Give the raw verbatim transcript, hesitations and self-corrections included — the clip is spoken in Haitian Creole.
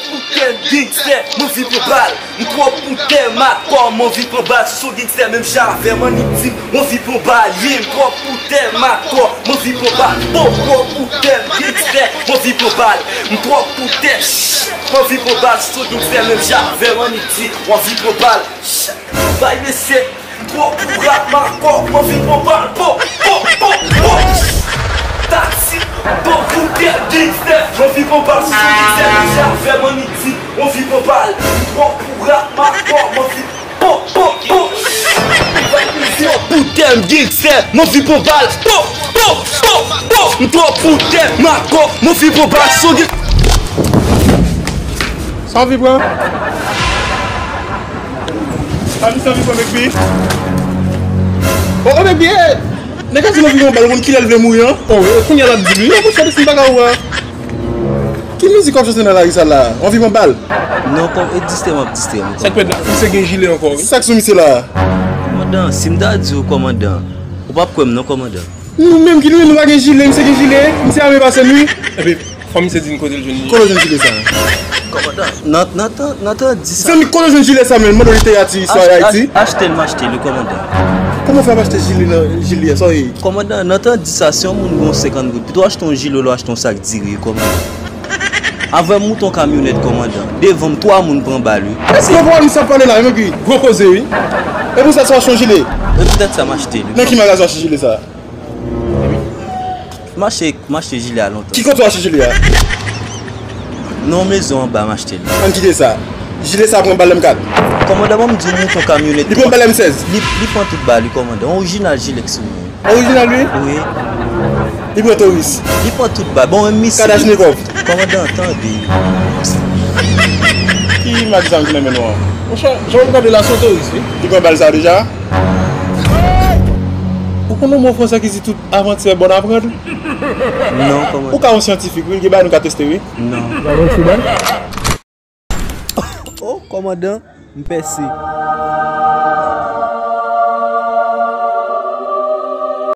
Pou tèm gangstè, m anvi pran bal. M twò pou tèm akò, m anvi pran bal. Si w se yon gangstè menm jan avè m, annik di m, w anvi pran bal. Yeah, m twò pou tèm akò, m anvi pran bal. Bon, m twò pou tèm gangstè, m anvi pran bal. M twò pou tèm, shh, m anvi pran bal. Si w se yon gangstè menm jan avè m, annik di, w anvi pran bal. Shh, bay mesye. Twò pou rap makò, m anvi pran bal, po, po, po, po. Taksi, bon pou tèt gangstè, m anvi pran bal, si se gangstè, mesye avè m, annik di, m anvi pran bal. Twò pou rap makò, m anvi, po, po, po. Twò pou tèm gangstè, m anvi pran bal, po, po, po, po. M twò pou tèm makò, m anvi pran bal, si se gangstè. Sa w anvi pran? Sa misye anvi pran, Mekbi? O, o, Mekbi, e! Nèg la di l anvi pran bal, ou konn kilè l vle mouri an? O, e, kounye a l ap di li. Yo, monchè, desann pa ka ou a. Ki mizik w ap chante nan lari sa la? W anvi pran bal? Non, kòm, e distrè m ap distrè m. Sa k fèt la? Misye gen jile ankò, wi. Sa k sou misye la? Kòmandan, si m ta di w, kòmandan, ou p ap kwè m non, kòmandan. Nou menm ki nou menm, nou pa gen jile, misye gen jile, misye ame pase n wi. Epi, fò misye di n kote l jwenn li. Kote w jwenn jile sa? Kòmandan, nan, nan tan, nan tan di sa. Zanmi, kote w jwenn jile sa menm? Mande w literati istwa Ayiti. Achte l, m achte l wi, kòmandan. Kòman w fè ap achte jile nan, jile a, sa w ye? Kòmandan, nan tan di sa, si yon moun gen yon senkant goud, pito w achte yon jile olye w achte yon sak diri, kòmandan. Avè m moute yon kamyonèt, kòmandan. Devan m, twa moun pran bal, wi. Èske w konprann sa w ap pale la, Mekbi? Gwo koze, wi. E pou sa, sa w achte yon jile? E poutèt sa, m achte l, wi. Nan ki magazin w achte jile sa? M achte, m achte jile a lontan. Ki kote w achte jile a? Nan yon mezon anba m achte l. Ann kite sa. Jile sa pran bal M kat. Kòmandan, ban m di w, m moute yon kamyonèt. Li pran bal M sèz. Li, li pran tout bal, wi, kòmandan. Yon orijinal jile k sou mwen. Orijinal, wi? Wi. Li pran toris. Li pran tout bal. Bon, men misye. Kalachnikov. Kòmandan, tande. Ki mak zam ki nan men nou an? Monchè, jan w ap gade la, se yon toris, wi. Li pran bal sa deja? Ou konn yon mo fransè ki di tout aventure est bonne à prendre? Non, kòmandan. Ou ka yon syantifik, wi, gen bagay nou ka teste, wi. Non. Ou ka yon sou bal? Oh, kòmandan, m pèse.